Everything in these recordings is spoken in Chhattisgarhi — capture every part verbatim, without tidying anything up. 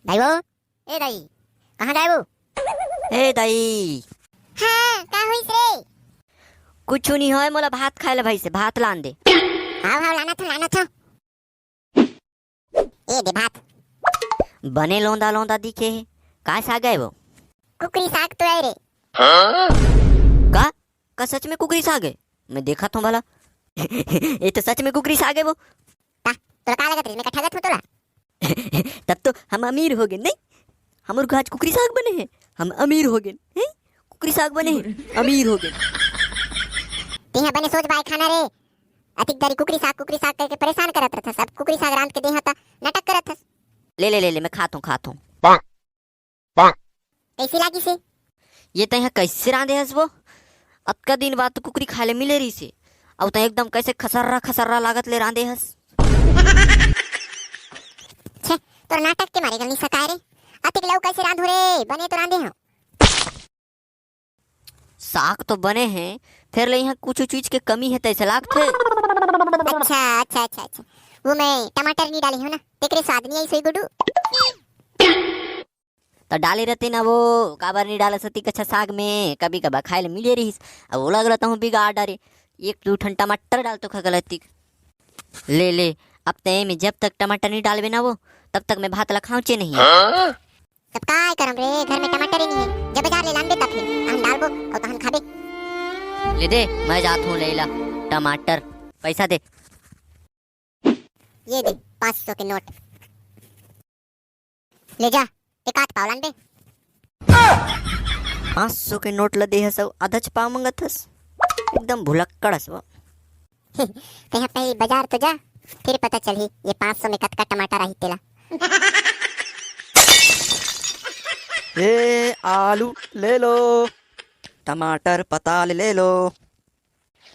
दाई वो, ए दाई, कहाँ गए वो? ए दाई। हाँ, का होइस रे? कुछु नहीं होय, मोला भात खाए ले भइसे, भात लान दे। हाव, हाव, लानत हँव, लानत हँव। ए दे भात। बने लोंदा लोंदा दिखे हे, काय साग आय वो? कुकरी साग तो आय रे। का? का सच में कुकरी साग हे? मैं देखत हँव भला। ये तो सच में कुकरी साग हे वो। का? तोला का लगत रहिस, मैं का ठगत हँव तोला? तब तो हम अमीर हो गेन, नहीं? हमर घर आज कुकरी साग बने हे, हम अमीर हो गेन, हैं? कुकरी साग बने हे, अमीर हो गेन। तेहा बने सोच बाय खाना रे, अतिक दारी कुकरी साग, कुकरी साग करके परेशान करत रथस, अब कुकरी साग रांध के देहा त नाटक करत हस। ले, ले, ले, ले, मैं खात हँव, खात हँव। कइसे लागिस हे? ये तैं ह कइसे रांधे हस वो? अतका दिन बाद तो कुकरी खाए ले मिले रहिस हे, अउ तैं एकदम कइसे खसर्रा खसर्रा लागत ले रांधे हस। छे, तोर नाटक के मारे गल नइ सकाय रे। अतिक ले अउ कइसे रांधहूँ रे, बने तो रांधे हँव। साग तो बने हे, फेर ले इहाँ कुछु चीज के कमी हे तइसे लागथे। अच्छा, अच्छा, अच्छा, अच्छा। वो मैं टमाटर नइ डाले हँव ना, तेकरे स्वाद नइ आइस होही गुड्डू। त डाले रहते ना वो, काबर नइ डालस अतिक अच्छा साग में, कभी कभार खाए ले मिले रहिस, अब ओला गलत हूँ बिगाड़ डारे, एक दू ठन टमाटर डाल तो खा गलत। ले ले, अब तैं में जब तक टमाटर नइ डालबे ना वो, तब तक मैं भात ला खाँचे नहीं। तब काय करम रे, घर में टमाटर ही नहीं है, जब बाजार ले लानबे तब फिर हम डालबो अउ तहन खाबे। ले दे, मैं जात हूँ ले ला टमाटर, पैसा दे। ये दे पाँच सौ के नोट, ले जा, एक आध पाव लान दे। पाँच सौ के नोट ल दे हस अउ आधच पाव मंगत हस, एकदम भुलक्कड़ हस वो। तेहा पहली बाजार तो जा, फिर पता चलही ये पाँच सौ में कतका टमाटर आही तेला। ए आलू ले लो, टमाटर पताल ले लो।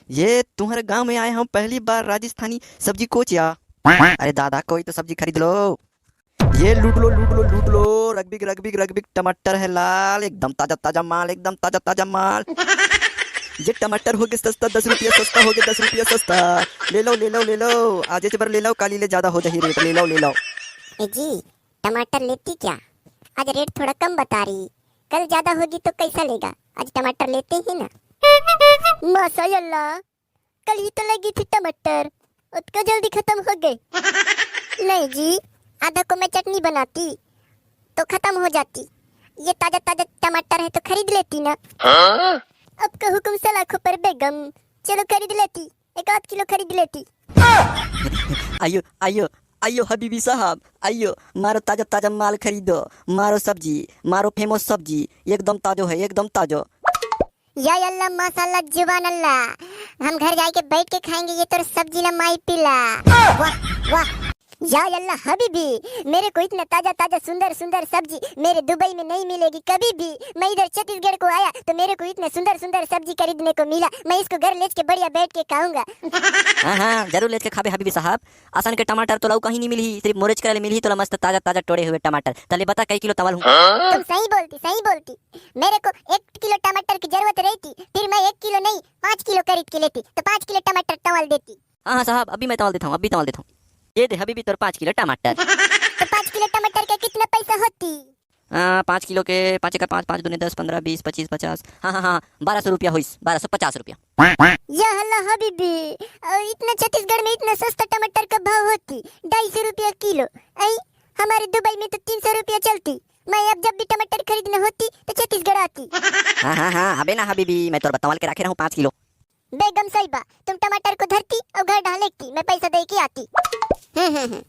ये तुम्हारे गांव में आए हँव पहली बार, राजस्थानी सब्जी कोचिया। अरे दादा, कोई तो सब्जी खरीद लो। ये लूट लो, लूट लो, लूट लो, रगबिक, रगबिक, रगबिक टमाटर है लाल, एकदम ताजा, ताजा माल, एकदम ताजा, ताजा माल। ये टमाटर हो गए सस्ता, दस रुपया सस्ता हो गए, दस रुपया सस्ता। ले लो, ले लो, ले लो, आज एक बार ले लो, काली ले ज्यादा हो जाही रेट, ले लो, ले लो। ए जी, टमाटर लेती क्या? आज रेट थोड़ा कम बता रही, कल ज्यादा होगी तो कैसा लेगा? आज टमाटर लेते ही ना। माशाल्लाह, कल ही तो लगी थी टमाटर, अतका जल्दी खत्म हो गए। नहीं जी, आधा को मैं चटनी बनाती तो खत्म हो जाती। ये ताजा ताजा टमाटर है तो खरीद लेती ना। आपका हुक्म सलाखों पर बेगम, चलो खरीद लेती, एक आध किलो खरीद लेती। आइयो, आइयो, आइयो हबीबी साहब, आइयो, मारो ताजा ताजा माल खरीदो, मारो सब्जी, मारो फेमस सब्जी, एकदम ताजो है, एकदम ताजो। या अल्लाह, माशाल्लाह, जुबान अल्लाह, हम घर जाके बैठ के खाएंगे ये तोर सब्जी ला माई पीला। वाह, वाह। या अल्लाह हबीबी, मेरे को इतना ताजा ताजा सुंदर सुंदर सब्जी मेरे दुबई में नहीं मिलेगी कभी भी। मैं इधर छत्तीसगढ़ को आया तो मेरे को इतना सुंदर सुंदर सब्जी खरीदने को मिला, मैं इसको घर लेच के बढ़िया बैठ के खाऊंगा। हाँ, हाँ, जरूर लेच के खाबे हबीबी साहब। असन के टमाटर तोला अउ कहीं नहीं मिलही, सिर्फ मोरेच करा ले मिलही तोला मस्त ताजा ताजा टोड़े हुए टमाटर। तले बता कई किलो तंवल हूँ। तुम सही बोलती, सही बोलती। मेरे को एक किलो टमाटर की जरूरत रहती, फिर मैं एक किलो नहीं, पाँच किलो खरीद के लेती, तो पाँच किलो टमाटर तंवल देती। हाँ, हाँ साहब, अभी मैं तंवल देता हूँ, अभी तंवल देता हूँ। ये दे हबीबी तोर पाँच किलो टमाटर। तो पाँच किलो टमाटर का कितना पैसा होती? हाँ, पाँच किलो के, पाँच एका पाँच, पाँच दूने दस, पन्द्रह, बीस, पच्चीस, पचास, हाँ, हाँ, हाँ, बारह सौ रुपया होइस, बारह सौ पचास रुपया। या अल्लाह हबीबी, अ, इतना छत्तीसगढ़ में इतना सस्ता टमाटर का भाव होती, ढाई सौ रुपया किलो। आई, हमारे दुबई में तो तीन सौ रुपया चलती। मैं अब जब भी टमाटर खरीदना होती तो छत्तीसगढ़ आती। हाँ, हाँ, हाँ, अबे ना हबीबी, मैं तोर बर तंवल के राखे रहूँ पाँच किलो। बेगम साहिबा, तुम टमाटर को धरती और घर ढाल लेती, मैं पैसा दे के आती। हम्म, हम्म, हम्म।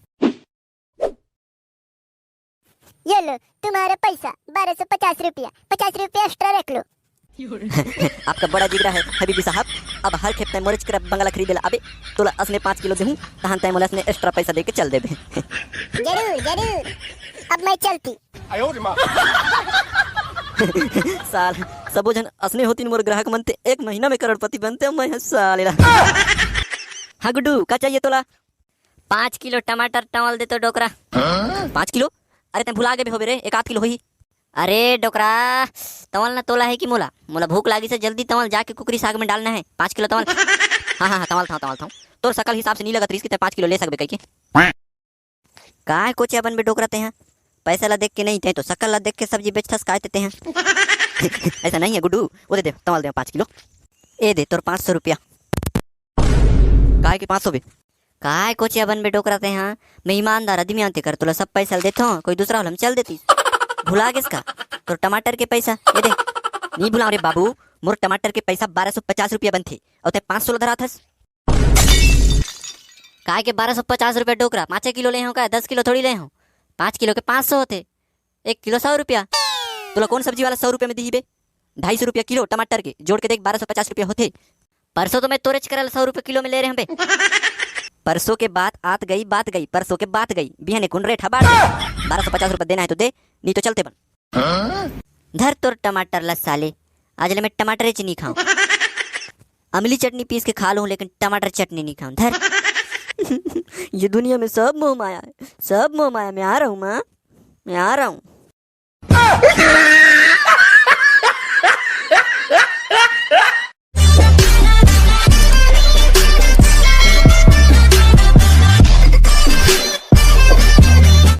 ये लो तुम्हारा पैसा, बारह सौ पचास रुपया, पचास रुपया एक्स्ट्रा रख लो। आपका बड़ा जिगरा है हबीबी साहब। अब हर खेप तैं मोरेच करा बंगला खरीदे ला आबे, तोला असने पाँच किलो देहूँ, तहन तैं मोला असने एक्स्ट्रा पैसा दे के चल देबे। जरूर, जरूर। अब मैं चलती। साल, सबो झन असने होतिन मोर ग्राहक मन, ते एक महीना में करोड़पति बनते, मैं ह साले ला। हाँ गुड्डू, का चाहिए तोला? पाँच किलो टमाटर तंवल दे तो डोकरा। पाँच किलो? अरे तैं भुला गे होबे रे, एक आध किलो होही। अरे डोकरा, तंवल ना तोला है कि मोला? मोला भूख लागिस हे, जल्दी तंवल जाके कुकरी साग में डालना है, पाँच किलो तंवल। हाँ, हाँ, हाँ, तंवल थाव, तंवल थाव। तोर सकल हिसाब से नी लगत रहिस कि तैं पाँच किलो ले सकबे कहिके। काय कोचिया बनबे डोकरा तैं ह? पैसा ला देख के नहीं, तैं तो सकल ला देख के सब्जी बेचथस, काय ते तेहा। ऐसा नहीं है गुड्डू, वो दे दे, तमाल दे पाँच किलो। ए दे तोर पाँच सौ रुपया। काय के पाँच सौ बे? काय कोचिया बन बे डोकरा तेहा? मैं ईमानदार आदमी आंते कर तोला सब पैसा ल देथों, कोई दूसरा होल हम चल देती। भुला गेस का तोर टमाटर के पैसा? ये दे। नहीं भुलाऊं रे बाबू, मोर टमाटर के पैसा बारह सौ पचास रुपया बनथे, अउ ते पाँच सौ ल धराथस। काय के बारह सौ पचास रुपया डोकरा? पाँचे किलो ले हूँ का, दस किलो थोड़ी ले हूँ। पाँच किलो के पाँच सौ होथे, एक किलो सौ रुपया। तोला कौन सब्जी वाला सौ रुपया में दिही बे? ढाई सौ रुपया किलो टमाटर के, जोड़ के देख, बारह सौ पचास रुपया होथे। परसों तो मैं तोरेच करल सौ रुपया किलो में ले रहे हूँ बे। परसों के बात आत गई, बात गई, परसों के बात गई। बिहाने कुन रेट हा बाढ़ गई। बारह सौ पचास रुपया देना है तो दे, नहीं तो चलते बन। धर तोर टमाटर ला साले, आज ले मैं टमाटरे च नहीं खाऊं। अमली चटनी पीस के खा लूं, लेकिन टमाटर चटनी नहीं खाऊं। धर। ये दुनिया में सब मोह माया है, सब मोह माया। मैं आ रहा हूँ माँ, मैं आ रहा हूँ।